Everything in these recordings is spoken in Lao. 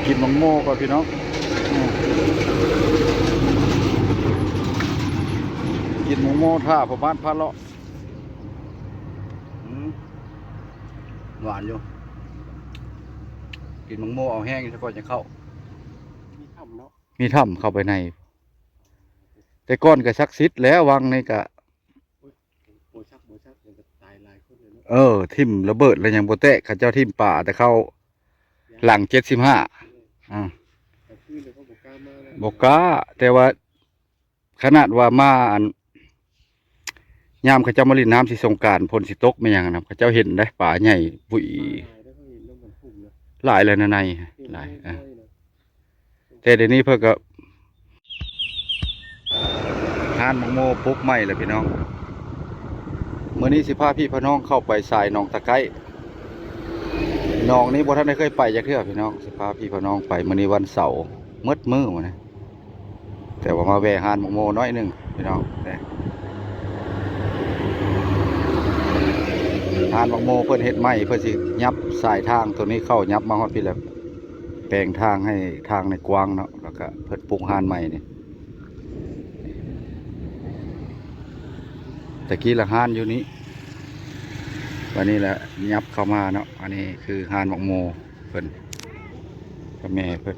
ກິນໝາກໂມກ່ອນພີ່ນ້ອງ ອືມ ກິນໝາກໂມຖ້າພໍ່ບ້ານພາເລາະ ອືມ ຫວານຢູ່ ກິນໝາກໂມເອົາແຮງຊະກ່ອນຈັ່ງເຂົ້າ ມີຖ້ຳເນາະ ມີຖ້ຳເຂົ້າໄປໃນ ແຕ່ກ່ອນກໍສັກສິດແລ້ວ ວັງນີ້ກໍ ໂອ້ຍ ບໍ່ຊັກ ບໍ່ຊັກ ຍັງກໍຕາຍຫຼາຍຄົນເລີຍເນາະ ເອີ ຖິ້ມລະເບີດແລ້ວຍັງບໍ່ແຕກ ເຂົາເຈົ້າຖິ້ມປາແຕ່ເຂົ້າຫຼັງເຈັດສິບຫ້າ ອືມ ອາ ກາງຄືນເຂົາບໍ່ກ້າມາແລ້ວ ບໍ່ກ້າ ແຕ່ວ່າຂະໜາດວ່າມາ ອັນ ຍາມເຂົາເຈົ້າມາຫຼິ້ນນ້ຳຊິສົງການ ຝົນຊິຕົກແມ່ນຫຍັງນະ ເຂົາເຈົ້າເຫັນເດ້ ປາໃຫຍ່ ຫວາຍ ປາຫຼາຍເດ້ ເຂົາເຫັນນຳມັນຄຸ້ມນະ ຫຼາຍແລ້ວນະ ໃນ ເຫັນ ຫຼາຍ ເອີ ເອີ ແຕ່ດຽວນີ້ເພິ່ນກໍ ຮ້ານໝາກໂມປຸກໃໝ່ແລ້ວພີ່ນ້ອງ ມື້ນີ້ຊິພາພີ່ພານ້ອງເຂົ້າໄປສາຍໜອງຕະໄກ້ ໜອງນີ້ບໍ່ທັນໄດ້ເຄີຍໄປຈັກເທື່ອພີ່ນ້ອງ ຊິພາພີ່ພານ້ອງໄປ ມື້ນີ້ວັນເສົາ ໝົດມື້ມື້ນີ້ ແຕ່ວ່າມາແວ່ຮ້ານໝາກໂມໜ້ອຍໜຶ່ງພີ່ນ້ອງ ຮ້ານໝາກໂມເພິ່ນເຮັດໃໝ່ ເພິ່ນຊິຫຍັບສາຍທາງໂຕນີ້ເຂົ້າ ຫຍັບມາຮອດພີ້ແລ້ວ ແປງທາງໃຫ້ທາງໃນກວ້າງເນາະ ແລ້ວກະເພິ່ນປຸກຮ້ານໃໝ່ນີ້ ຕະກີ້ລະຮ້ານຢູ່ນີ້ ບາດນີ້ລະຫຍັບເຂົ້າມາເນາະ ອັນນີ້ຄືຮ້ານໝາກໂມເພິ່ນ ກັບແມ່ເພິ່ນ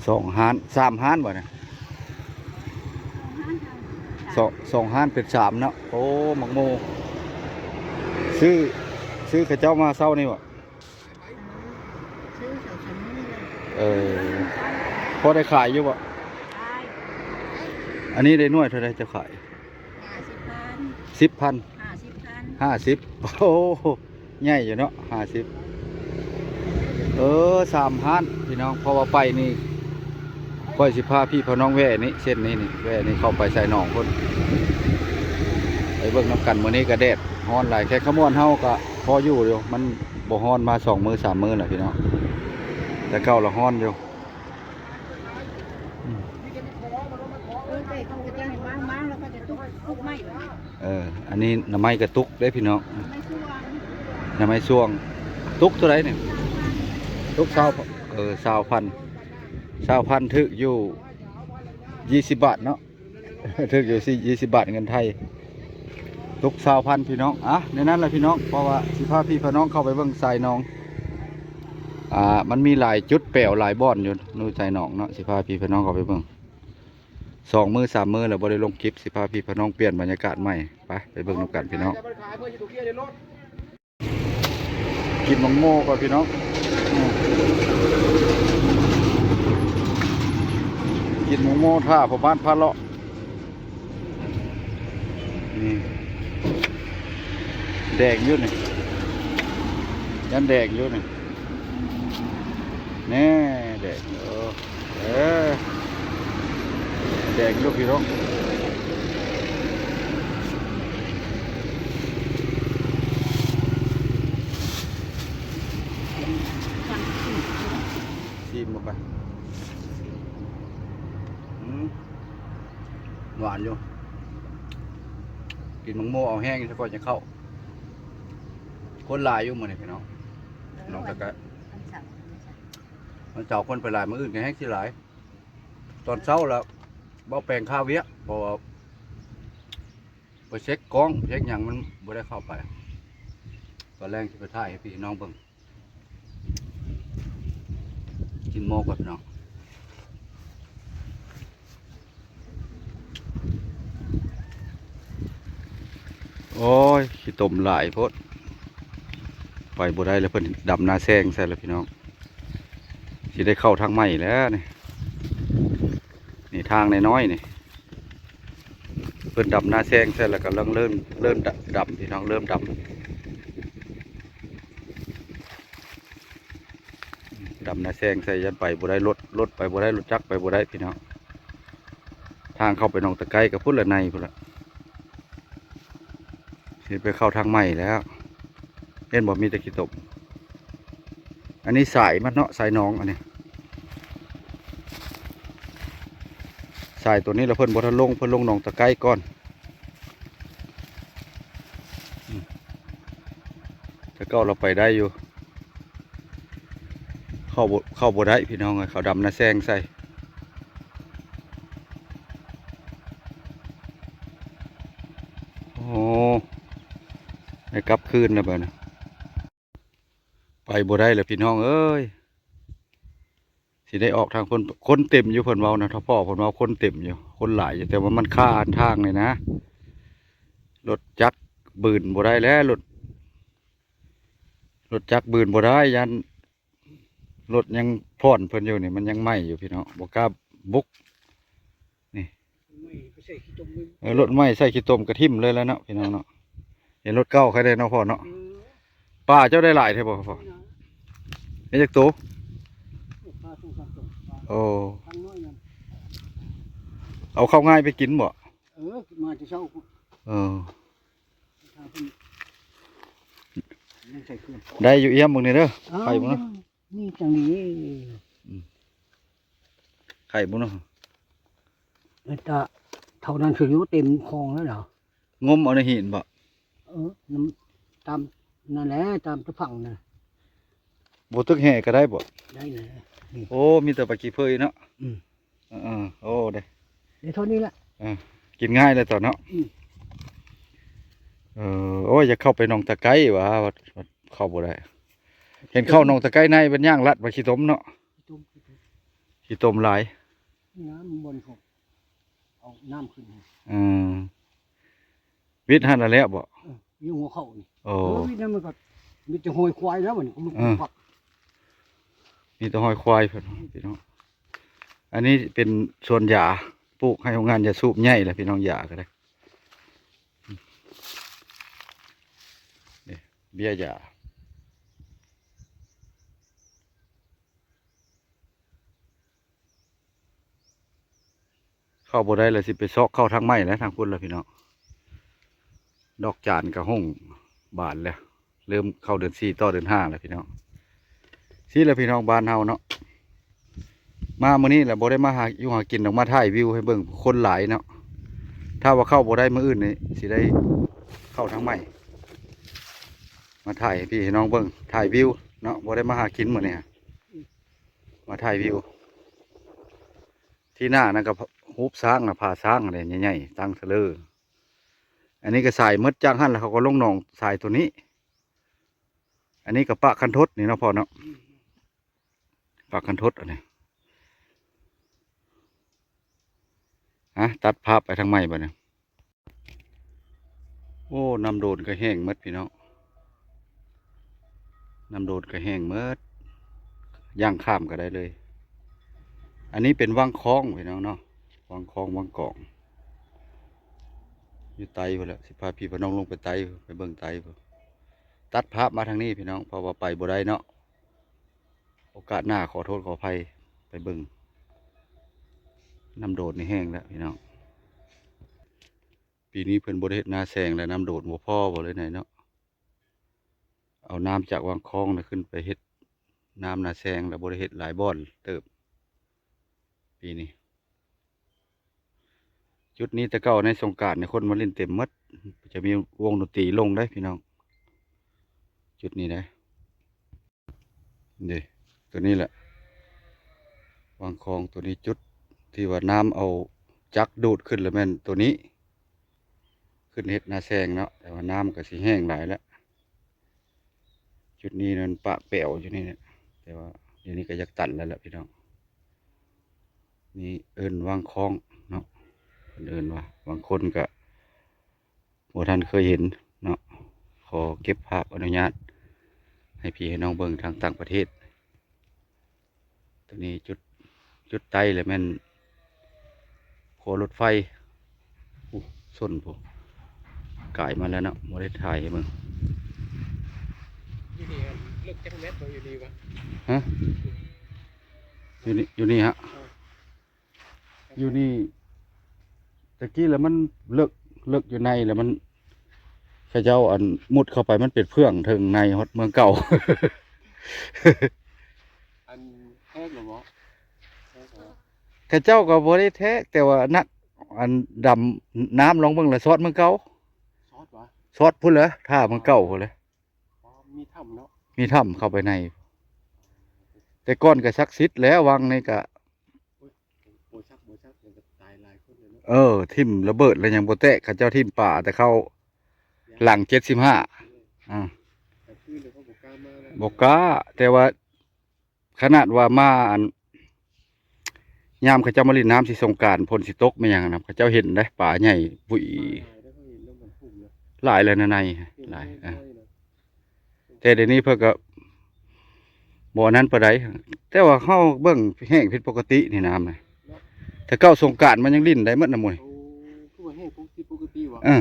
ສອງຮ້ານ ສາມຮ້ານບໍ່ນະ ສອງ ສອງຮ້ານເປັນສາມເນາະ ໂອ້ ໝາກໂມ ຊື້ ຊື້ເຂົາເຈົ້າມາເຊົ້ານີ້ບໍ່? ຊື້ສອງສາມມື້ແລ້ວ ເອີ ພໍໄດ້ຂາຍຢູ່ບໍ່? ຂາຍ ອັນນີ້ໄດ້ໜ່ວຍເທົ່າໃດເຈົ້າຂາຍ? ຫ້າສິບພັນ ສິບພັນ ຫ້າສິບພັນ ຫ້າສິບ ໂອ້ ໃຫຍ່ຢູ່ເນາະ ຫ້າສິບ ເອີ ສາມຮ້ານພີ່ນ້ອງ ເພາະວ່າໄປນີ້ ຂ້ອຍຊິພາພີ່ພານ້ອງແວ່ນີ້ ເສັ້ນນີ້ນີ້ ແວ່ນີ້ເຂົ້າໄປໃສ່ໜອງພຸ້ນ ໄປເບິ່ງນຳກັນ ມື້ນີ້ກໍແດດຮ້ອນຫຼາຍ ແຂກຂະມວນເຮົາກໍພໍຢູ່ຢູ່ ມັນບໍ່ຮ້ອນມາສອງມື້ສາມມື້ແລ້ວພີ່ນ້ອງ ແຕ່ເກົ່າລະຮ້ອນຢູ່ ອືມ ເອີ ແຕ່ເຂົາກໍຈະໃຫ້ມາ ມາແລ້ວກໍຈະຕຸກ ຕຸກໄມ້ ເອີ ອັນນີ້ໜໍ່ໄມ້ກະຕຸກເດ້ພີ່ນ້ອງ ໜໍ່ໄມ້ສ່ວງ ໜໍ່ໄມ້ສ່ວງ ຕຸກເທົ່າໃດນີ້? ຕຸກຊາວ ເອີ ຊາວພັນ ຊາວພັນ ຖືກຢູ່ ຊາວພັນ ຊາວພັນ ຖືກຢູ່ສີ່ ຊາວບາດເງິນໄທ ຕົກຊາວພັນພີ່ນ້ອງ ອະ ໃນນັ້ນລະພີ່ນ້ອງ ເພາະວ່າຊິພາພີ່ພານ້ອງເຂົ້າໄປເບິ່ງສາຍໜອງ ອາ ມັນມີຫຼາຍຈຸດແປວຫຼາຍບ່ອນຢູ່ໃນສາຍໜອງເນາະ ຊິພາພີ່ພານ້ອງເຂົ້າໄປເບິ່ງ ສອງມື້ສາມມື້ແລ້ວບໍ່ໄດ້ລົງຄລິບ ຊິພາພີ່ພານ້ອງປ່ຽນບັນຍາກາດໃໝ່ ໄປ ໄປເບິ່ງນຳກັນພີ່ນ້ອງ. ກິນໝາກໂມກ່ອນພີ່ນ້ອງ ອືມ ກິນໝາກໂມຖ້າພໍ່ບ້ານພາເລາະ ນີ້ ແດງຢູ່ນີ້ ຍັງແດງຢູ່ນີ້ ແນ່ ແດງຢູ່. ເອີ ແດງຢູ່ພີ່ນ້ອງ ຊີມເບິ່ງໄປ ອືມ ຫວານຢູ່ ກິນໝາກໂມເອົາແຮງຊະກ່ອນຈັ່ງເຂົ້າ ຄົນຫຼາຍຢູ່ມື້ນີ້ພີ່ນ້ອງ ເອີ ນ້ອງຕະກະ ວັນເສົາ ວັນເສົາຄົນໄປຫຼາຍ ມື້ອື່ນກໍແຮງຊິຫຼາຍ ຕອນເຊົ້າລະເບົາແປງຄາວຽກ ເພາະວ່າໄປເຊັກກ້ອງເຊັກຫຍັງມັນບໍ່ໄດ້ເຂົ້າໄປ ຕອນແລງຊິໄປຖ່າຍໃຫ້ພີ່ນ້ອງເບິ່ງ ກິນໝໍ່ກ່ອນພີ່ນ້ອງ. ໂອ້ຍ ຂີ້ຕົມຫຼາຍໂພດ ໄປບໍ່ໄດ້ແລ້ວ ເພິ່ນດຳນາແຊງໃສ່ແລ້ວພີ່ນ້ອງ ຊິໄດ້ເຂົ້າທາງໃໝ່ແລ້ວນີ້ ນີ້ທາງນ້ອຍໆນີ້ ເພິ່ນດຳນາແຊງໃສ່ແລ້ວກຳລັງເລີ່ມ ເລີ່ມດຳ ດຳພີ່ນ້ອງ ເລີ່ມດຳ. ດຳນາແຊງໃສ່ ຢ້ານໄປບໍ່ໄດ້ ລົດ ລົດໄປບໍ່ໄດ້ ລົດຈັກໄປບໍ່ໄດ້ພີ່ນ້ອງ ທາງເຂົ້າໄປໜອງຕະໄກກໍພຸ້ນລະ ໃນພຸ້ນລະ ຊິໄປເຂົ້າທາງໃໝ່ແລ້ວ ເຫັນບໍ່ ມີແຕ່ຂີ້ຕົມ ອັນນີ້ສາຍມັນເນາະ ສາຍໜອງ ອັນນີ້ ສາຍໂຕນີ້ລະເພິ່ນບໍ່ທັນລົງ ເພິ່ນລົງໜອງຕະໄກກ່ອນ ອືມ ແຕ່ເກົ່າລະໄປໄດ້ຢູ່ ເຂົ້າບໍ່ ເຂົ້າບໍ່ໄດ້ພີ່ນ້ອງເອີຍ ເຂົາດຳນາແຊງໃສ່. ໂອ້ ໄດ້ກັບຄືນແລ້ວບາດນີ້ ໄປບໍ່ໄດ້ແລ້ວພີ່ນ້ອງເອີຍ. ຊິໄດ້ອອກທາງຄົນ ຄົນເຕັມຢູ່ ເພິ່ນເວົ້ານະ ທປ ເພິ່ນເວົ້າຄົນເຕັມຢູ່ ຄົນຫຼາຍຢູ່ ແຕ່ວ່າມັນຄາທາງນີ້ນະ ລົດຈັກບືນບໍ່ໄດ້ແລ້ວ ລົດ ລົດຈັກບືນບໍ່ໄດ້ ຢ້ານລົດຍັງຜ່ອນເພິ່ນຢູ່ນີ້ ມັນຍັງໃໝ່ຢູ່ພີ່ນ້ອງ ບໍ່ກ້າບຸກ. ນີ້ ເອີ ລົດໃໝ່ໃສ່ຂີ້ຕົມກະຖິ້ມເລີຍແຫຼະເນາະພີ່ນ້ອງເນາະ. ເຫັນລົດເກົ່າໃຄແດ່ເນາະພໍ່ເນາະ. ເອີ ປາເຈົ້າໄດ້ຫຼາຍແທ້ບໍ່ພໍ່? ໄດ້ຈັກໂຕ? ໂອ້ ເອົາເຂົ້າງ່າຍໄປກິນບໍ່? ເອີ ມາແຕ່ເຊົ້າ. ເອີ ໄດ້ຢູ່ ອ້ຽມເບິ່ງນີ້ເດີ ໄຂ່ເບິ່ງເດີ. ນີ້ຈັ່ງນີ້ ອືມ ໄຂ່ບໍ່ເນາະ ເອີ ຕາເທົ່ານັ້ນຄືຢູ່ເຕັມຄອງແລ້ວເນາະ. ງົມເອົາໃນຫີນບໍ່? ເອີ ນຳ ຕາມນັ້ນແຫຼະ ຕາມຕະຝັ່ງນະ. ບໍ່ຕຶກແຫກໍໄດ້ບໍ່? ໄດ້ແຫຼະ. ໂອ້ ມີແຕ່ປາຂີ້ເຜີຍເນາະ. ອືມ ເອີ ໂອ້ ໄດ້ ໄດ້ເທົ່ານີ້ແຫຼະ. ເອີ ກິນງ່າຍແລ້ວຕົວະເນາະ. ອືມ ເອີ ໂອ້ຍ ຢາກເຂົ້າໄປໜອງຕະໄກຫວາ ວ່າ ວ່າເຂົ້າບໍ່ໄດ້. ເຫັນເຂົ້າໜອງຕະໄກໃນ ມັນຍ່າງລັດມາຂີ້ຕົມເນາະ. ຂີ້ຕົມ ຂີ້ຕົມ ຂີ້ຕົມຫຼາຍ. ນ້ຳບ່ອນເຂົາເອົານ້ຳຂຶ້ນ. ເອີ ວິດຫັ້ນລະແລ້ວບໍ່? ເອີ ຢູ່ຫົວເຂົານີ້. ໂອ້ ເອີ ວິດນັ້ນມັນກໍມີແຕ່ຮອຍຄວາຍແລ້ວບັດນີ້. ເອີ ມີແຕ່ຮອຍຄວາຍເພິ່ນພີ່ນ້ອງ. ອັນນີ້ເປັນສວນຢາ ປູກໃຫ້ໂຮງງານຢາສູບໃຫຍ່ແລ້ວພີ່ນ້ອງ ຢາກໍໄດ້. ນີ້ ເບ້ຍຢາ. ເຂົ້າບໍ່ໄດ້ລະ ຊິໄປຊອກເຂົ້າທາງໃໝ່ແຫຼະ ທາງພຸ້ນລະພີ່ນ້ອງ. ດອກຈານກະຫົງບານແລ້ວ ເລີ່ມເຂົ້າເດືອນສີ່ຕໍ່ເດືອນຫ້າແລ້ວພີ່ນ້ອງ. ຊີ້ແຫຼະພີ່ນ້ອງ ບ້ານເຮົາເນາະ ມາມື້ນີ້ລະບໍ່ໄດ້ມາຫາຢູ່ຫາກິນດອກ ມາຖ່າຍວິວໃຫ້ເບິ່ງ ຄົນຫຼາຍເນາະ. ຖ້າວ່າເຂົ້າບໍ່ໄດ້ມື້ອື່ນນີ້ ຊິໄດ້ເຂົ້າທາງໃໝ່ ມາຖ່າຍໃຫ້ພີ່ໃຫ້ນ້ອງເບິ່ງ ຖ່າຍວິວເນາະ. ບໍ່ໄດ້ມາຫາກິນມື້ນີ້ ມາຖ່າຍວິວ. ທີ່ໜ້ານັ້ນກໍຮູບຊ້າງນະ ຜາຊ້າງອັນໃຫຍ່ໆ ຕັ້ງເທີເລີ. ອັນນີ້ກໍສາຍໝົດ ຈາກຫັ້ນລະເຂົາກໍລົງໜອງສາຍໂຕນີ້. ອັນນີ້ກໍປະຄັນທົດນີ້ເນາະພໍ່ເນາະ ປະຄັນທົດອັນນີ້. ອ່ະ ຕັດພາບໄປທາງໃໝ່ບັດນີ້. ໂອ້ ນ້ຳໂດນກໍແຫ້ງໝົດພີ່ນ້ອງ ນ້ຳໂດນກໍແຫ້ງໝົດ ຍ່າງຂ້າມກໍໄດ້ເລີຍ. ອັນນີ້ເປັນວັງຄອງພີ່ນ້ອງເນາະ ວັງຄອງ ວັງກອງ ຢູ່ໃຕ້ພຸ້ນແຫຼະ. ຊິພາພີ່ພານ້ອງລົງໄປໃຕ້ ໄປເບິ່ງໃຕ້ພຸ້ນ. ຕັດພາບມາທາງນີ້ພີ່ນ້ອງ ເພາະວ່າໄປບໍ່ໄດ້ເນາະ. ໂອກາດໜ້າ ຂໍໂທດຂໍອະໄພ ໄປເບິ່ງ. ນ້ຳໂດນນີ້ແຫ້ງແລ້ວພີ່ນ້ອງ. ປີນີ້ເພິ່ນບໍ່ໄດ້ເຮັດນາແຊງ ແລະ ນ້ຳໂດນບໍ່ພໍບໍ່ເລີຍໃນເນາະ. ເອົານ້ຳຈາກວັງຄອງນະຂຶ້ນໄປເຮັດນ້ຳນາແຊງ ແລ້ວບໍ່ໄດ້ເຮັດຫຼາຍບ່ອນເຕີບປີນີ້. ຈຸດນີ້ແຕ່ເກົ່າໃນສົງການນີ້ຄົນມາຫຼິ້ນເຕັມໝົດ ຈະມີວົງດົນຕີລົງໄດ໋ພີ່ນ້ອງ ຈຸດນີ້ໄດ໋. ນີ້ ຕົວນີ້ແຫຼະ ວັງຄອງຕົວນີ້ ຈຸດທີ່ວ່ານ້ຳເອົາຈັກດູດຂຶ້ນລະແມ່ນຕົວນີ້ ຂຶ້ນເຮັດນາແຊງເນາະ ແຕ່ວ່ານ້ຳກໍຊິແຫ້ງຫຼາຍແລ້ວ. ຈຸດນີ້ມັນປາກແປວຢູ່ນີ້ແຫຼະ ແຕ່ວ່າດຽວນີ້ກໍຢາກຕັນແລ້ວແຫຼະພີ່ນ້ອງ. ນີ້ເອີ້ນວັງຄອງເນາະ ເພິ່ນເອີ້ນວ່າ ບາງຄົນກໍ ບໍ່ທັນເຄີຍເຫັນເນາະ. ຂໍເກັບພາບອະນຸຍາດໃຫ້ພີ່ໃຫ້ນ້ອງເບິ່ງທາງຕ່າງປະເທດ. ຕົວນີ້ຈຸດ ຈຸດໃຕ້ແລ້ວແມ່ນຂົວລົດໄຟ. ໂອ້ ຊົນພຸ້ນ ກາຍມາແລ້ວເນາະ ບໍ່ໄດ້ຖ່າຍໃຫ້ເບິ່ງ. ຢູ່ນີ້ເລິກຈັກແມັດບໍ່ ຢູ່ນີ້ວະ? ຮະ? ຢູ່ນີ້ ຢູ່ນີ້ຮະ? ເອີ ຢູ່ນີ້ ແຕ່ກີ້ລະມັນເລິກ ເລິກຢູ່ໃນລະມັນ ເຂົາເຈົ້າ ອັນ ມຸດເຂົ້າໄປ ມັນເປັນເຟືອງເທິງໃນຮອດເມືອງເກົ່າ. ອັນແທກລະບໍ່? ແທກລະບໍ່? ເຂົາເຈົ້າກໍບໍ່ໄດ້ແທກ ແຕ່ວ່ານັກ ອັນ ດຳນ້ຳລອງເບິ່ງລະຊອດເມືອງເກົ່າ. ຊອດຫວາ? ຊອດພຸ້ນແຫຼະ ຖ້າເມືອງເກົ່າພຸ້ນແຫຼະ. ອໍ ມີຖ້ຳເນາະ ມີຖ້ຳເຂົ້າໄປໃນ. ແຕ່ກ່ອນກໍສັກສິດແລ້ວ ວັງນີ້ກໍ ໂອ້ຍ ບໍ່ຊັກ ບໍ່ຊັກ ຍັງກໍຕາຍຫຼາຍຄົນເລີຍເນາະ ເອີ ຖິ້ມລະເບີດແລ້ວຍັງບໍ່ແຕກ ເຂົາເຈົ້າຖິ້ມປາແຕ່ເຂົາຫຼັງເຈັດສິບຫ້າ ອ່າ ກາງຄືນເຂົາບໍ່ກ້າມາແລ້ວ ບໍ່ກ້າ ແຕ່ວ່າຂະໜາດວ່າມາ ອັນ ຍາມເຂົາເຈົ້າມາຫຼິ້ນນ້ຳຊິສົງການ ຝົນຊິຕົກແມ່ນຫຍັງນະ ເຂົາເຈົ້າເຫັນເດ້ ປາໃຫຍ່ບຸ້ຍ ປາຫຼາຍເດ້ ເຂົາເຫັນແລ້ວມັນຄຸ້ມເນາະ ຫຼາຍແລ້ວນະ ໃນ ຫຼາຍ ເອີ ແຕ່ດຽວນີ້ເພິ່ນກໍບໍ່ອັນນັ້ນປານໃດ ແຕ່ວ່າເຮົາເບິ່ງແຫ້ງຜິດປົກກະຕິນີ້ນ້ຳນະ ແຕ່ເກົ່າສົງການມັນຍັງຫຼິ້ນໄດ້ໝົດນະໝູ່ນີ້ ໂອ້ ຄືວ່າແຫ້ງປົກກະຕິ ປົກກະຕິຫວາ ເອີ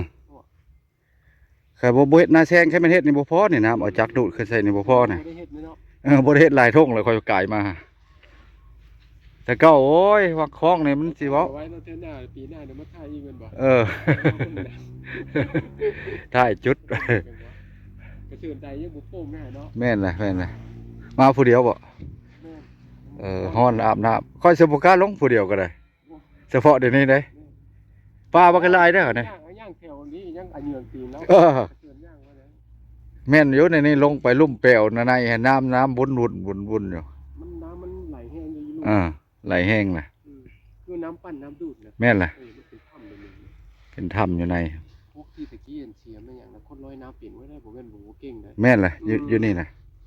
ຄັນບໍ່ ບໍ່ເຮັດນາແຊງ ຄັນແມ່ນເຮັດນີ້ບໍ່ພໍນີ້ ນ້ຳເອົາຈັກດູດຂຶ້ນໃສ່ນີ້ບໍ່ພໍນະ ບໍ່ໄດ້ເຮັດເລີຍເນາະ ເອີ ບໍ່ໄດ້ເຮັດຫຼາຍທົ່ງແລ້ວ ຂ້ອຍກາຍມາ ແຕ່ເກົ່າ ໂອ້ຍ ວັກຄອງນີ້ມັນຊິເວົ້າ ເອົາໄວ້ເນາະ ເທື່ອໜ້າ ປີໜ້າເດີ ມາຖ່າຍອີກແມ່ນບໍ່ ເອີ ຖ່າຍຈຸດ ກະເຊີນໃດຍັງບໍ່ໂປ່ງແນ່ເນາະ ແມ່ນລະ ແມ່ນລະ ມາຜູ້ດຽວບໍ່ ແມ່ນ ເອີ ຮ້ອນອາບນ້ຳ ຂ້ອຍຊິບໍ່ກ້າລົງຜູ້ດຽວກໍໄດ້ ສະເພາະດຽວນີ້ເດ້ ປາບັກຫຼາຍເດ້ ນີ້ ຍ່າງ ຍ່າງແຖວນີ້ຍັງອາເຫຍື້ອງຕີນແລ້ວ ເອີ ເຊີນຍ່າງມາແລ້ວ ແມ່ນຢູ່ ໃນນີ້ລົງໄປລຸ່ມແປວນະ ໃນໃຫ້ນ້ຳ ນ້ຳວຸ້ນໆໆຢູ່ ມັນ ນ້ຳມັນໄຫຼແຮງຢູ່ ເອີ ໄຫຼແຮງນະ ອືມ ຄືນ້ຳປັ່ນນ້ຳດູດນະ ແມ່ນລະ ເອີ ມັນເປັນຖ້ຳເລີຍ ເປັນຖ້ຳຢູ່ໃນ ພວກທີ່ຕະກີ້ອັນເສຍແມ່ນຫຍັງນະ ຄົນລອຍນ້ຳເປັນ ໂອ້ຍ ບໍ່ແມ່ນບໍ່ເກັ່ງເດ້ ແມ່ນລະ ຢູ່ ອືມ ຢູ່ນີ້ນະ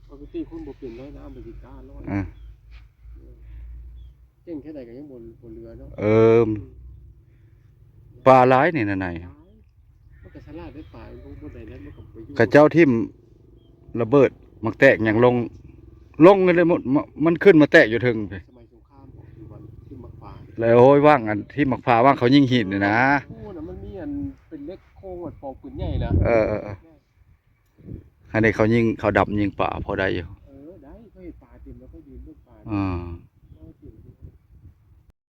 ປົກກະຕິຄົນບໍ່ເປັນລອຍນ້ຳ ບໍ່ຊິກ້າລອຍ ເອີ ເກັ່ງແຄ່ໃດກໍຍັງບໍ່ ບໍ່ເຫຼືອເນາະ ເອີ ອືມ ປາຫຼາຍນີ້ນະ ໃນ ມັນກໍສະຫຼາດໄດ້ປາ ບໍ່ ບໍ່ໄດ້ນັ້ນ ມັນກໍໄປຢູ່ ເຂົາເຈົ້າຖິ້ມລະເບີດ ໝາກແຕກຫຍັງລົງ ລົງເລີຍ ມັນ ມັນຂຶ້ນມາແຕກຢູ່ເທິງພີ້ ສະໄໝສົງຄາມບໍ ຫຼືວ່າຖິ້ມໝາກຝາ ແລ້ວ ໂອ້ຍ ວັງອັນຖິ້ມໝາກຝາ ວັງເຂົາຍິງຫີນນີ້ນະ ໂອ້ ມັນມີອັນເປັນເຫຼັກໂຄ້ງ ອັນປອງປືນໃຫຍ່ນະ ເອີ ເອີ ເອີ ອັນນີ້ເຂົາຍິງ ເຂົາດັບຍິງປາພໍໄດ້ຢູ່ ເອີ ໄດ້ ເຂົາເຫັນປາເຕັມແລ້ວ ເຂົາຢືນເບິ່ງປາ ອ່າ